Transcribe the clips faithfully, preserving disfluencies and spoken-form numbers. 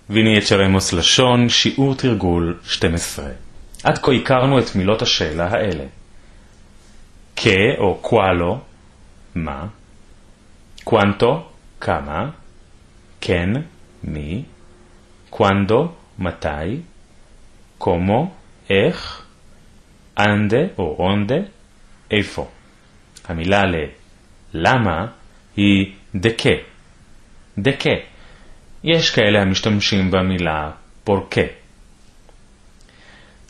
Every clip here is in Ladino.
Vini echaremos lashon, shiur tirgul shtim esre. עד כה הכרנו את מילות השאלה האלה: כע או כוואלו, מה? כואנטו, כמה? כן, מי? כואנדו, מתי? כומו, איך? אנדה או אונדה, איפה? המילה ללמה היא דקע. דקע. יש כאלה המשתמשים במילה פורקע.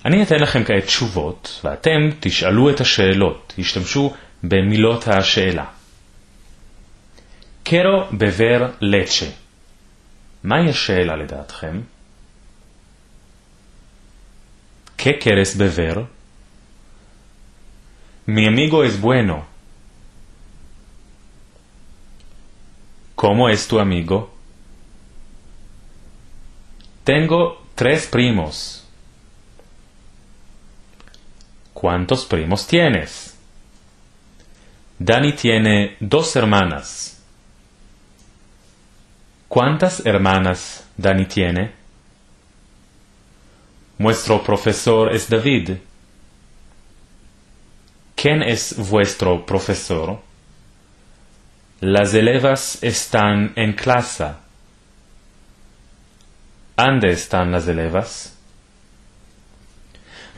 אני אתן לכם כעת תשובות, ואתם תשאלו את השאלות. השתמשו במילות השאלה. Kero bever leche. מהי השאלה לדעתכם? ¿Qué quieres beber? Mi amigo es bueno. ¿Cómo es tu amigo? Tengo tres primos. ¿Cuántos primos tienes? Dani tiene dos hermanas. ¿Cuántas hermanas Dani tiene? Muestro profesor es David. ¿Quién es vuestro profesor? Las elevas están en klasa. Ande estan las elevas?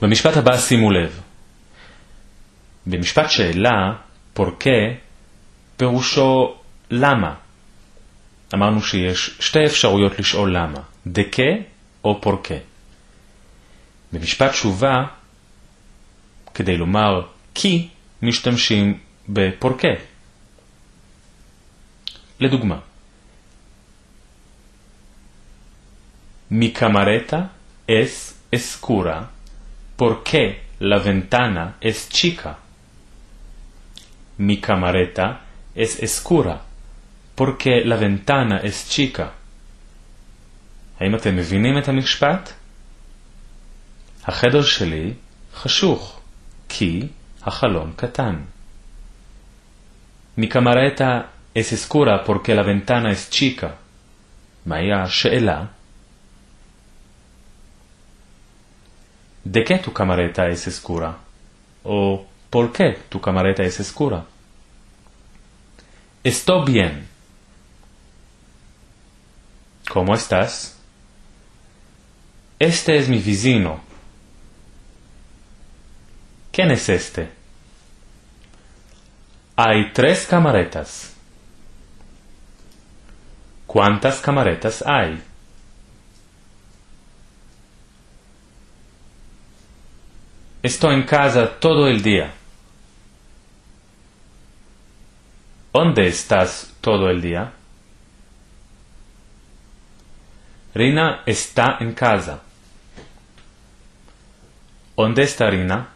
במשפט הבא שימו לב. במשפט שאלה, פורקע, פירושו למה. אמרנו שיש שתי אפשרויות לשאול למה, דקע או פורקע. במשפט תשובה, כדי לומר כי, משתמשים בפורקע. לדוגמה, Mi kamareta es eskura porke la ventana es chika. Mi kamareta es eskura porke la ventana es chika. האם אתם מבינים את המשפט? החדר שלי חשוך, כי החלון קטן. Mi kamareta es eskura porke la ventana es chika. מהי השאלה? ¿De qué tu kamareta es eskura? O ¿por qué tu kamareta es eskura? Esto bien. ¿Cómo estás? Este es mi vizino. ¿Quién es este? Ay tres kamaretas. ¿Kuantas kamaretas ay? Esto en kaza todo el dia. Onde estas todo el dia? Rina esta en kaza. Onde esta Rina?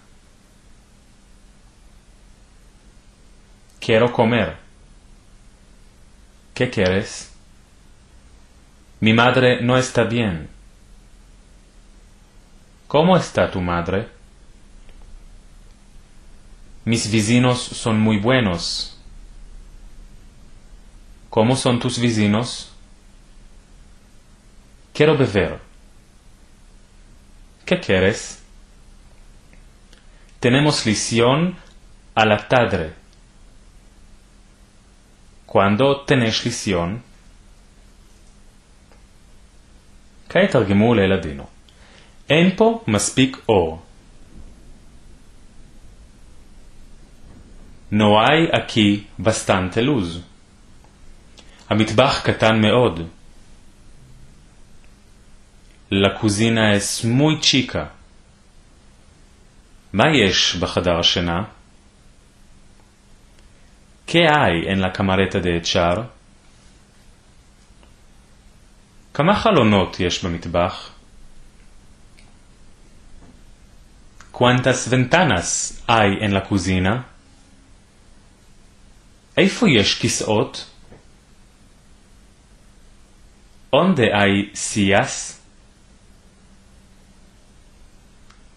Kero komer. ¿Ke keres? Mi madre no esta bien. ¿Komo esta tu madre? Mis vizinos son muy buenos. ¿Komo son tus vizinos? Kero bever. ¿Ke keres? Tenemos lision a la tadre. ¿Kuando tenesh lision? כעת תרגמו ללאדינו. אין פה מספיק אור. No hay aquí bastante luz. המטבח קטן מאוד. La cuzina es muy chica. מה יש בחדר השינה? ¿Ke ay en la kamareta de echar? כמה חלונות יש במטבח? ¿Kuantas ventanas ay en la kuzina? Eifo yesh kisot? Onde ay siyas?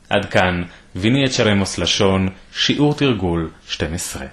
עד כאן, vini echaremos lashon, שיעור תרגול שתים עשרה.